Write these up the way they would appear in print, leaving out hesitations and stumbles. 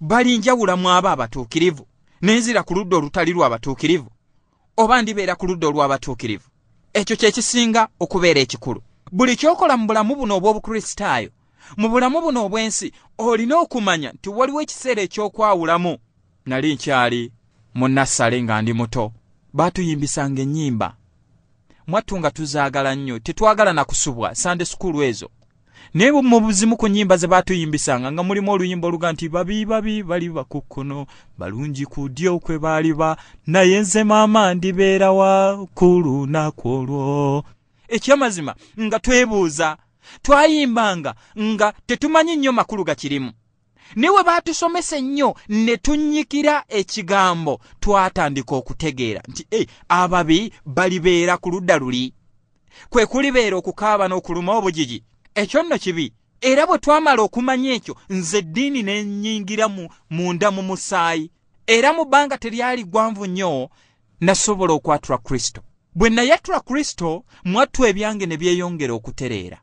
Balinjawula mu abo abatuukirivu, nenzira ku ludda olutali lw'abatuukirivu, oba ndibeera ku ludda olw'abatuukirivu? Ekyo kye kisinga okubeera ekikulu. Buli ky'okola mu bulamu buno obw'Obukristaayo, mu bulamu buno obw'ensi, olina okumanya nti waliwo ekiseera eky'okwawulamu. Nali nkyali mu nassale nga ndi muto, baatuyimbisanga ennyimba. Mwattu nga tuzaagala nnyo, tetwagala na kusubwa Sunday school ezo. Naye mu buzimu ku nnyimba ze baatuyimbisanga nga mulimu oluyimba oluga nti babi babi bali ku kkono, balungi ku ddyo kwe baaliba, naye nze maama ndibeera wa ku lunaku olwo. Ekyamazima nga twebuuza, twayimbanga nga tetumanyi nnyo makulu gakirimu. Naye we baatusomesa ennyo ne tunnyikira ekigambo, twatandika okutegeera nti ababi balibeera ku ludda luli, kwe kulibeera okukaaba n'okuluma obugigi. Ekyo nno kibi. Era bwe twamala okumanya ekyo, nze eddiini ne nnyingira munda mu musaayi. Era mu bbanga teryali ggwanvu nnyo, nasobola okwatula Kristo. Bwe nayatula Kristo, mwattu ebyange ne byeyongera okutereera.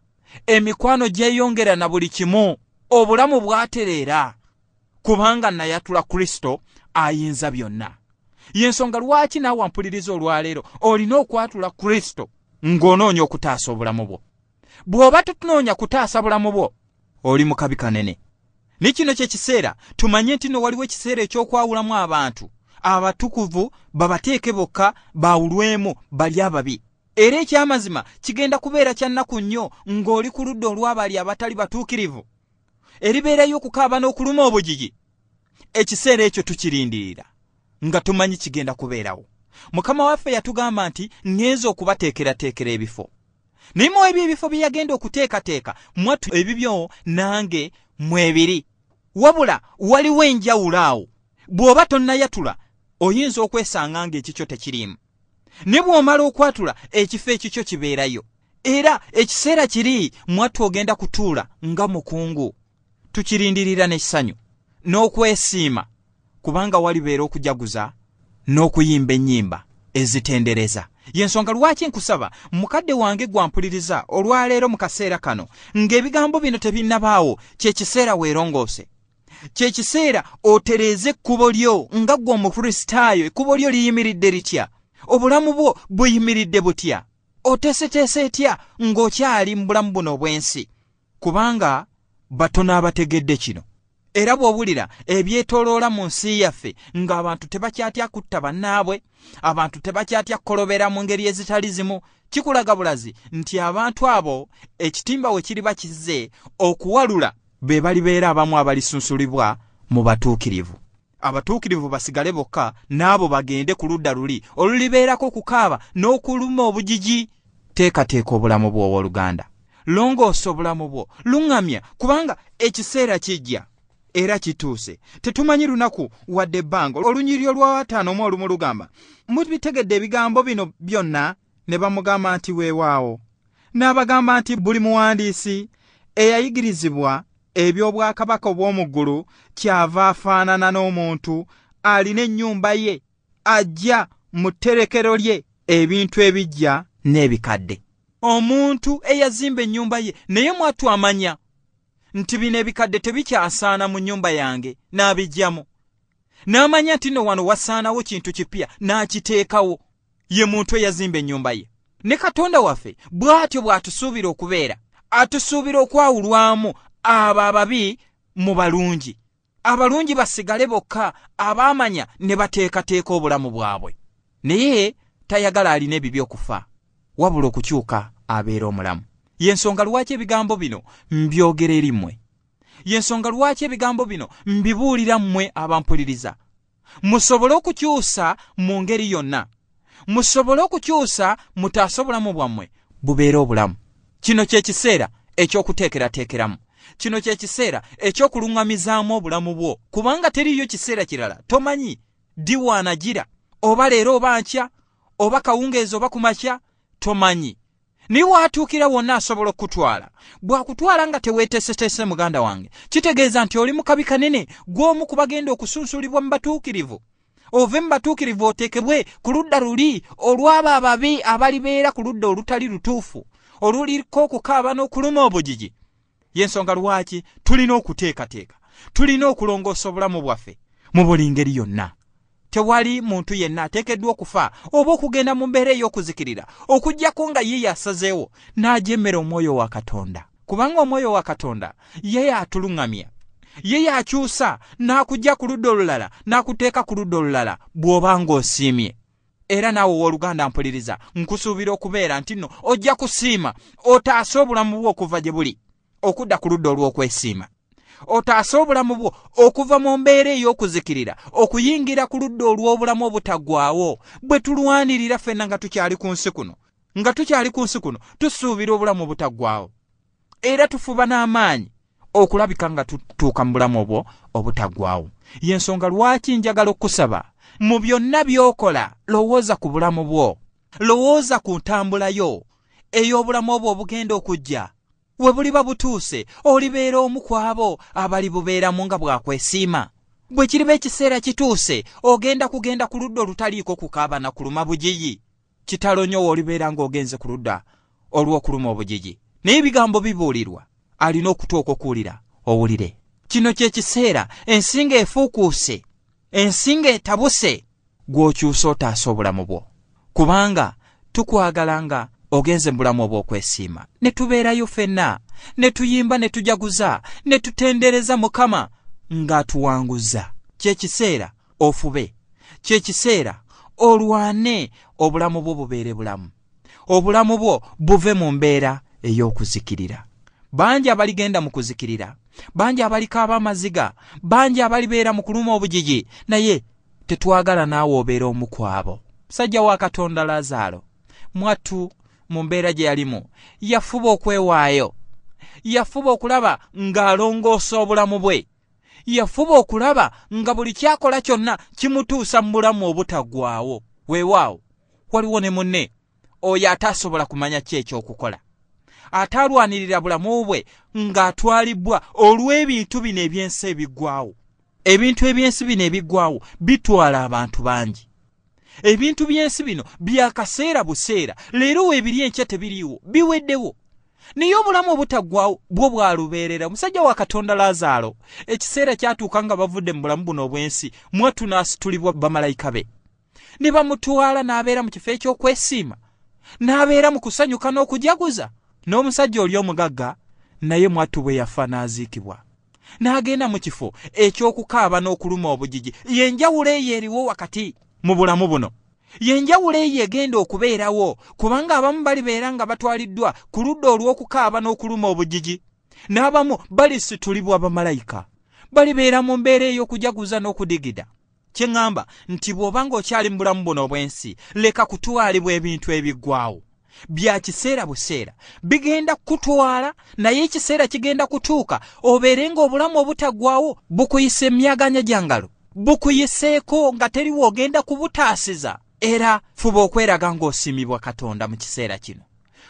Emikwano gyeyongera na buli kimu. Obulamu bwatereera kubanga nayatula Kristo ayinza byonna. Y'ensonga lwaki naawe ampuliriza olwaleero olina okwatula Kristo ng'onoonya okutaasa obulamu bwo. Bw'oba totunoonya kutaasa bulamu bwo, oli mu kabi kanene. Ne kino kye kiseera tumanye nti nno waliwo ekiseera eky'okwawulamu abantu abatukuvu babateeke bokka baawulwemu bali ababi. Era ekyamazima kigenda kubeera kya nnaku nnyo ng'oli ku ludda olw'abali abatali batuukirivu. Eribeerayo okukaaba n'okuluma obugigi. Ekiseera ekyo tukirindirira nga tumanyi kigenda kubeerawo. Mukama waffe yatugamba nti ŋŋenze okubateekerateekera ebifo. Naye mu ebyo ebifo bye yagenda okuteekateeka, mwattu ebibyo nange mwebiri. Wabula waliwo enjawulo awo. Bw'oba tonnayatula, oyinza okwesanga ng'ekikyo tekiriimu. Ne bw'omala okwatula, ekifo ekikyo kibeerayo. Era ekiseera kiri mwattu ogenda kutuula nga mukungu. Tukirindirira n'essanyu n'okwesiima, kubanga walibeera okujaguza n'okuyimba ennyimba ezitendereza. Y'ensonga lwaki nkusaba mukadde wange gwampuliriza olwaleero mu kaseera kano ng'ebigambo bino tebinnabaawo, kye kiseera weerongoose. Kye kiseera otereeze ekkubo lyo nga ggwe Omukristaayo. Ekkubo lyo liyimiridde litya? Obulamu bwo buyimiridde butya? Oteeseteese etya ng'okyali mu bulamu buno obw'ensi? Kubanga batono abategedde kino. Era bw'owulira ebyetooloola mu nsi yaffe ng'abantu tebakyatya kutta bannaabwe, abantu tebakyatya kukolobera mu ngeri ezitali zimu, kikulaga bulazi nti abantu abo ekitimba we kiriba kizze okuwalula be balibeera abamu abalisunsulibwa mu batuukirivu. Abatuukirivu basigale bokka, n'abo bagende ku ludda luli olulibeerako okukaaba n'okuluma obugigi. Teekateeka obulamu bwo owooluganda, longoosa obulamu bwo, luŋŋamya, kubanga ekiseera kijja era kituuse. Tetumanyi lunaku wadde ebbanga. Olunyiriri olwa 51 lugamba, mubitegedde ebigambo bino byonna? Ne bamugamba nti weewaawo. N'abagamba nti buli muwandiisi eyayigirizibwa eby'obwakabaka obw'omu ggulu kyava afaanana n'omuntu alina ennyumba ye, ajja mu tterekero lye ebintu ebijja n'ebikadde. Omuntu eyazimba ennyumba ye, naye mwattu amanya nti bino ebikadde tebikyasaana mu nnyumba yange, n'abiggyamu. N'amanya nti nno wano wasaanawo kintu kipya, n'akiteekawo. Ye muntu eyazimba ennyumba ye. Ne Katonda waffe bw'atyo bw'atusuubira okubeera. Atusuubira okwawulwamu abo ababi mu balungi. Abalungi basigale bokka, abaamanya ne bateekateeka obulamu bwabwe. Naye tayagala alina ebibi okufa, wabula okukyuka abeera omulamu. Y'ensonga lwaki ebigambo bino mbyogera eri mmwe. Y'ensonga lwaki ebigambo bino mbibuulira mmwe abampuliriza. Musobole okukyusa mu ngeri yonna. Musobole okukyusa mutaase obulamu bwammwe bubeere obulamu. Kino kye kiseera eky'okuteekerateekeramu. Kino kye kiseera eky'okuluŋŋamizaamu obulamu bwo, kubanga teriiyo kiseera kirala. Tomanyi ddi w'anagira, oba leero oba nkya, oba kawungeezi oba kumakya, tomanyi. Naye w'atuukira wonna asobola okukutwala. Bw'akutwala nga teweeteeseteese muganda wange, kitegeeza nti oli mu kabi kanene, gw'omu ku bagenda okusunsulibwa mu batuukirivu. Ove mu batuukirivu oteekebwe ku ludda luli olw'abo ababi abalibeera ku ludda olutali lutuufu, oluliko okukaaba n'okuluma obugigi. Y'ensonga lwaki tulina okuteekateeka. Tulina okulongoosa obulamu bwaffe mu buli ngeri yonna. Tewali muntu yenna ateekeddwa okufa oba okugenda mu mbeera ey'okuzikirira okuggyako nga ye yasazeewo n'ajeemera omwoyo wa Katonda. Kubanga omwoyo wa Katonda ye y'atuluŋŋamya, ye y'akyusa n'akuggya ku ludda olulala n'akuteeka ku ludda olulala bw'oba ng'osiimye. Era naawe owooluganda mpuliriza, nkusuubira okubeera nti nno ojja kusiima otaase obulamu bwo okuva gye buli okudda ku ludda olw'okwesiima. Otaase obulamu bwo okuva mu mbeera ey'okuzikirira okuyingira ku ludda olw'obulamu obutaggwaawo bwe tulwanirira ffenna nga tukyali ku nsi kuno. Nga tukyali ku nsi kuno tusuubira obulamu obutaggwaawo era tufuba n'amaanyi okulabika nga tutuuka mu bulamu obwo obutaggwaawo. Y'ensonga lwaki njagala okukusaba mu byonna by'okola lowooza ku bulamu bwo, lowooza ku ntambula yo ey'obulamu obwo obugenda okujja. We buliba butuuse olibeera omu ku abo abalibubeeramu nga bwakwesiima. Bwe kiriba ekiseera kituuse ogenda kugenda ku ludda olutaliiko kukaaba na kuluma bugigi. Kitalo nnyo w'olibeera ng'ogenze ku ludda olw'okuluma obugigi. Naye ebigambo bibuulirwa, alina okutuuka okuwulira owulire. Kino kye kiseera ensi ng'efuukuuse, ensi ng'etabuse, gw'okyusa otaasa obulamu bwo. Kubanga tukwagala nga ogenze mu bulamu obw'okwesiima. Ne tubeerayo ffenna, ne tuyimba ne tujaguza, ne tutendereza Mukama ng'atuwanguza. Kye kiseera ofube, kye kiseera olwane obulamu bwo bubeere bulamu. Obulamu bwo buve mu mbeera ey'okuzikirira. Bangi abaligenda mu kuzikirira, bangi abalikaaba amaziga, bangi abalibeera mu kuluma obugigi, naye tetwagala naawe obeera omu ku abo. Musajja wa Katonda Lazaalo mwattu mu mbeera gye yalimu yafuba okwewaayo, yafuba okulaba ng'alongoosa obulamu bwe, yafuba okulaba nga buli kyakola kyonna kimutuusa mu bulamu obutaggwaawo. Weewaawo waliwo ne munne oyo ataasobola kumanya ki ekyokukola, ataalwanirira bulamu bwe ng'atwalibwa olw'ebintu bino eby'ensi ebiggwaawo. Ebintu eby'ensi bino ebiggwaawo bitwala abantu bangi. Ebintu by'ensi bino bya kaseera buseera, leero weebiri enkya tebiriiwo, biweddewo. Naye obulamu obutaggwaawo bwo bwalubeerera. Omusajja wa Katonda Lazaalo ekiseera kyatuuka nga bavudde mu bulamu buno obw'ensi, mwattu n'asitulibwa bamalayika be ne bamutwala n'abeera mu kifo eky'okwesiima, n'abeera mu kusanyuka n'okujaguza. N'omusajja oli omugagga naye mwattu bwe yafa n'aziikibwa, n'agenda mu kifo eky'okukaaba n'okuluma obugigi. Y'enjawulo eyo eriwo wakati mu bulamu buno, y'enjawulo eyo egenda okubeerawo, kubanga abamu balibeera nga batwaliddwa ku ludda olw'okukaaba n'okuluma obugigi, n'abamu balisitulibwa bamalayika, balibeera mu mbeera ey'okujaguza n'okudigida. Kye ŋŋamba nti bw'oba ng'okyali mu bulamu buno obw'ensi, leka kutwalibwa ebintu ebiggwaawo. Bya kiseera buseera, bigenda kukutwala, naye ekiseera kigenda kutuuka obeere ng'obulamu obutaggwaawo bukuyisa emyaganya gya ngalo, bukuyiseeko nga teriwo ogenda kubutaasiza. Era fuba okweraga ng'osiimibwa Katonda mu kiseera kino.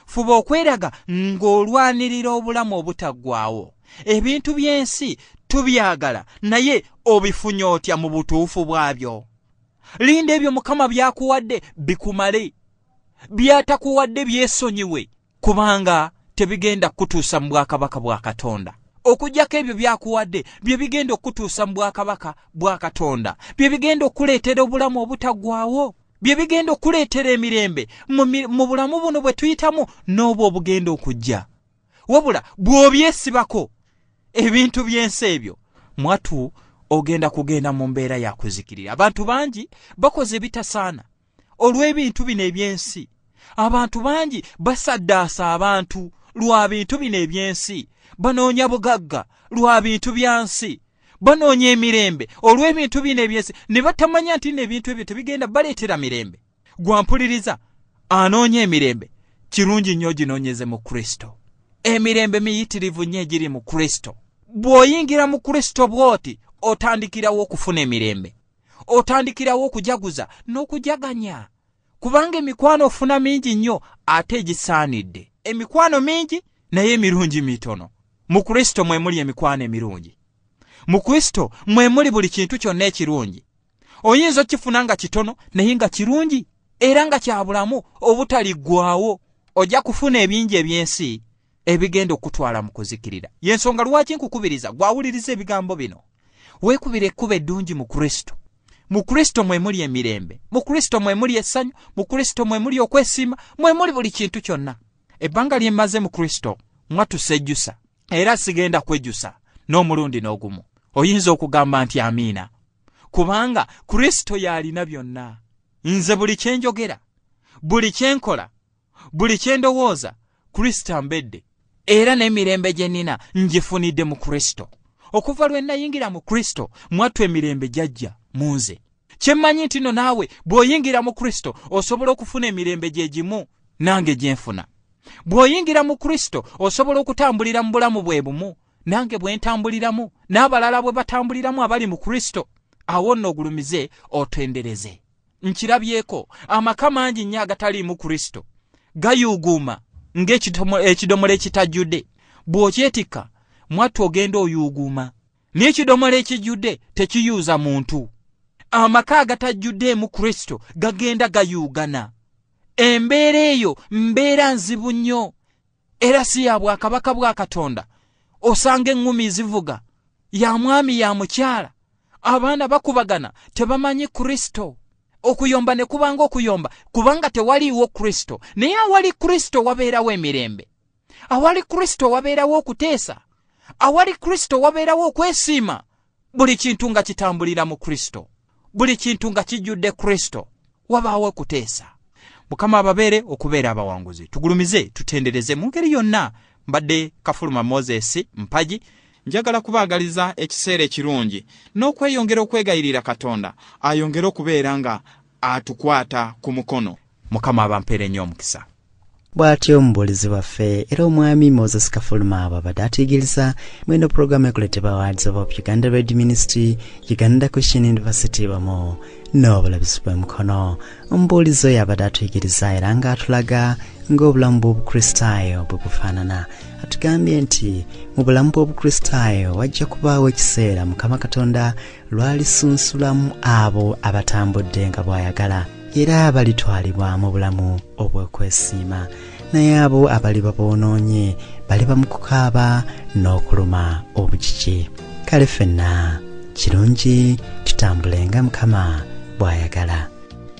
Fuba okweraga ng'olwanirira obulamu obutaggwaawo. Ebintu by'ensi tubyagala, naye obifunye otya mu butuufu bwabyo? Linda ebyo Mukama by'akuwadde bikumale, by'atakuwadde byesonyiwe, kubanga tebigenda kukutuusa mu bwakabaka bwa Katonda. Okuggyako ebyo by'akuwadde bye bigenda okukutuusa mu bwakabaka bwa Katonda, bye bigenda okukuleetera obulamu obutaggwaawo, bye bigenda okukuleetera emirembe mu bulamu buno bwe tuyitamu n'obwo obugenda okujja. Wabula bw'obyesibako ebintu by'ensi ebyo, mwattu ogenda kugenda mu mbeera ya kuzikirira. Abantu bangi bakoze ebitasaana olw'ebintu bino eby'ensi. Abantu bangi basaddaasa abantu lwa bintu bino eby'ensi, banoonya bugagga lwa bintu bya nsi, banoonya emirembe olw'ebintu bino eby'ensi, ne batamanya nti nno ebintu ebyo tebigenda baleetera mirembe. Gwampuliriza anoonya emirembe, kirungi nnyo oginoonyeze mu Kristo. Emirembe miyitirivu nnyo egiri mu Kristo. Bw'oyingira mu Kristo bw'oti, otandikirawo okufuna emirembe, otandikirawo okujaguza n'okujaganya, kubanga emikwano ofuna mingi nnyo ate egisaanidde. Emikwano mingi naye emirungi mitono. Mu Kristo mwe muli emikwano emirungi. Mu Kristo mwe muli buli kintu kyonna ekirungi. Oyinza okifuna nga kitono naye nga kirungi era nga kya bulamu obutaliggwaawo. Ojja kufuna ebingi eby'ensi ebigenda okutwala mu kuzikirira. Yensonga lwaki nkukubiriza gwawuliriza ebigambo bino, weekubira ekkubo eddungi mu Kristo. Mu Kristo mwe muli emirembe, mu Kristo mwe muli essanyu, mu Kristo mwe muli okwesiima, mwe muli buli kintu kyonna. Ebbanga lye mmaze mu Kristo mwattu sejjusa, era sigenda kwejjusa n'omulundi n'ogumu. Oyinza okugamba nti amiina, kubanga Kristo y'alina byonna. Nze buli kye njogera, buli kye nkola, buli kye ndowooza, Kristo ambedde, era n'emirembe gye nnina ngifunidde mu Kristo. Okuva lwe nayingira mu Kristo, mwattu emirembe gyajja mu nze. Kye mmanyi nti nno naawe bw'oyingira mu Kristo osobola okufuna emirembe gye gimu nange gye nfuna. Bw'oyingira mu Kristo osobola okutambulira mu bulamu bwe bumu nange bwe ntambuliramu, n'abalala bwe batambuliramu abali mu Kristo. Awo nno ogulumize otendereze. Nkirabyeko amaka mangi nnyo agataliimu Kristo gayuuguuma ng'ekidomola ekitajjudde. Bw'okyetikka mwattu ogenda oyuuguuma, n'ekidomola ekijjudde tekiyuuza muntu. Amaka agatajjuddeemu Kristo gagenda gayuugana. Embeera eyo mbeera nzibu nnyo, era si ya bwakabaka bwa Katonda. Osanga eŋŋumi zivuga, ya mwami ya mukyala, abaana bakubagana tebamanyi Kristo. Okuyomba ne kubanga okuyomba, kubanga tewaliiwo Kristo. Naye awali Kristo wabeerawo emirembe, awali Kristo wabeerawo okuteesa, awali Kristo wabeerawo okwesiima. Buli kintu nga kitambulira mu Kristo, buli kintu nga kijjudde Kristo, wabaawo okuteesa. Mukama ababeere okubeera abawanguzi. Tugulumize, tutendereze mu ngeri yonna. Mbadde Kafuluma Moses Mpagi, njagala kubaagaliza ekiseera ekirungi n'okweyongera okwegayirira Katonda ayongere okubeera nga atukwata ku mukono. Mukama abampeere nnyo omukisa. Bw'atyo omubuulizi waffe era omwami Moses Kafuluma bw'abadde atuyigiriza mweno pulogulaamu ekuleetebwa Words of Hope Uganda Radio Ministry, Uganda Christian University wamu n'obulabisi bw'emikono. Omubuulizi oyo abadde atuyigiriza era ng'atulaga ng'obulamu bw'Obukristaayo bwe bufaanana. Atugambye nti mu bulamu bw'Obukristaayo wajja kubaawo ekiseera Mukama Katonda lw'alisunsulamu abo abatambudde nga bw'ayagala, era balitwalibwa mu bulamu obw'okwesiima. Naye abo abaliba boonoonye baliba mu kukaaba n'okuluma obugigi. Kale ffenna kirungi tutambule nga Mukama bw'ayagala.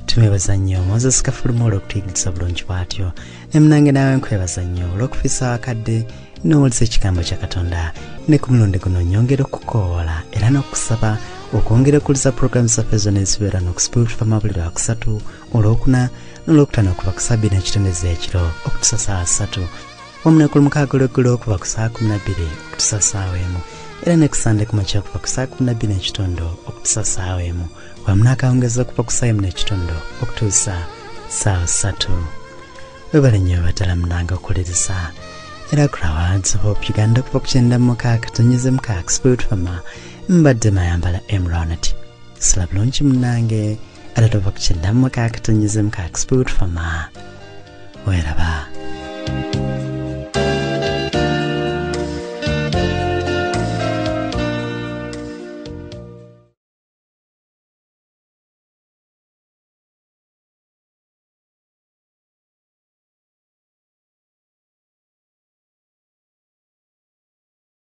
Tumwebaza nnyo Moses Kafuluma olw'okutuyigiriza bulungi bw'atyo. Ne munange naawe nkwebaza nnyo olw'okufiisa akadde n'owuliza ekigambo kya Katonda. Ne ku mulundi guno nnyongera okukoola era n'okusaba okwongera okuwuliza pulogulaamu zaffe zonna ezibeera n'okusipulifa buli Lwakusatu, Olwokuna n'Olwokutaano okuva ku ssaawa 2:15 ez'ekiro okutuusa ssaawa 3, wamu ne ku Lwomukaaga olw'eggulo okuva ku ssaawa 12 okutuusa ssaawa 1, era ne ku Sande ku makya okuva ku ssaawa 12:15 okutuusa ssaawa 1, wamu n'akawungeezi okuva ku ssaawa 1:15 okutuusa ssaawa 3. Webale nnyo baddala munange okuwuliriza era ku Words of Hope Uganda okuva ku 96.6 Spirit Fama. Mbadde Mayambala Emronat. Sula bulungi munange, era tova ku 96.6 Spirit Fama. Weeraba.